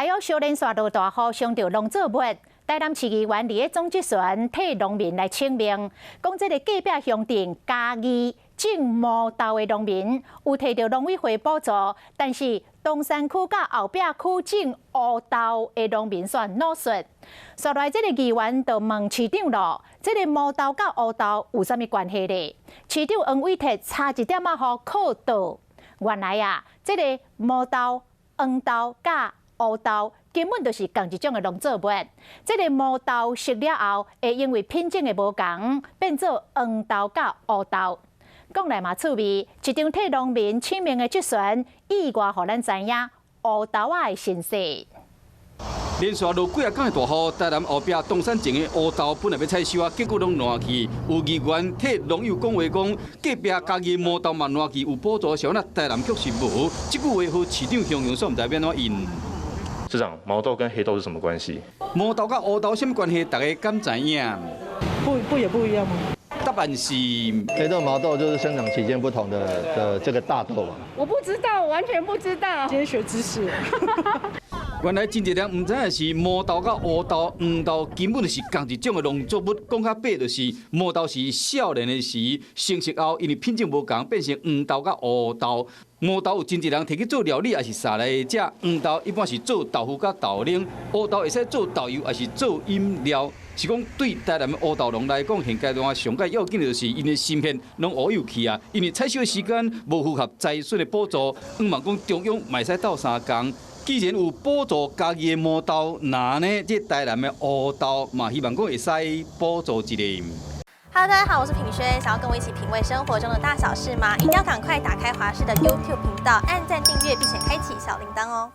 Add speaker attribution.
Speaker 1: 予小連續落大雨，傷著農作物。台南市議員佇咧總質詢替農民來請命，講這个隔壁鄉鎮嘉義種毛豆的農民有提著農委會補助，但是東山區佮後壁區種烏豆的農民煞惱煞。煞來這个議員就問市長咯，這个毛豆佮烏豆有啥物關係咧？市長黃偉哲差一點仔予扣倒。原來啊，這个毛豆、黃豆佮烏豆根本就是仝一種的農作物。這个毛豆熟了後，會因為品種的無仝，變做黃豆佮烏豆。講來嘛趣味，一場替農民請命的質詢，意外予咱知影烏豆仔的身世。
Speaker 2: 連續落幾仔工的大雨，台南後壁東山種的烏豆本來欲採收啊，結果攏爛去。有議員替農友講話講，隔壁嘉義毛豆嘛爛去，有補助，啥那台南卻是無。這句話予市長形容煞毋知欲按怎應。
Speaker 3: 市長，毛豆跟黑豆是什麼關係？
Speaker 2: 毛豆佮烏豆啥物關係？大家敢知影？
Speaker 4: 不不也不一樣嗎？
Speaker 2: 答案是
Speaker 5: 黑豆、毛豆就是生長期間不同的這個大豆嘛。
Speaker 6: 我不知道，完全不知道。
Speaker 4: 今天學知識。
Speaker 2: 原來真濟人毋知影是毛豆佮烏豆、黃豆根本就是仝一種的農作物。講較白就是毛豆是少年的時成熟後，因為品種無仝，變成黃豆佮烏豆。毛豆有真濟人提去做料理，抑是煠來食。黃豆一般是做豆腐佮豆奶，烏豆會使做豆油，抑是做飲料。是講對台南的烏豆農來講，現階段上蓋要緊的就是𪜶的心血攏烏有去啊！因為採收的時間無符合災損的補助，向望講中央嘛會使鬥相共。既然有補助嘉義的毛豆，那呢，這台南的烏豆嘛，希望講會使補助一下。
Speaker 7: Hello，大家好，我是品軒，想要跟我一起品味生活中的大小事嗎？一定要趕快打開華視的 YouTube 頻道，按讚訂閱，並且開啟小鈴鐺哦。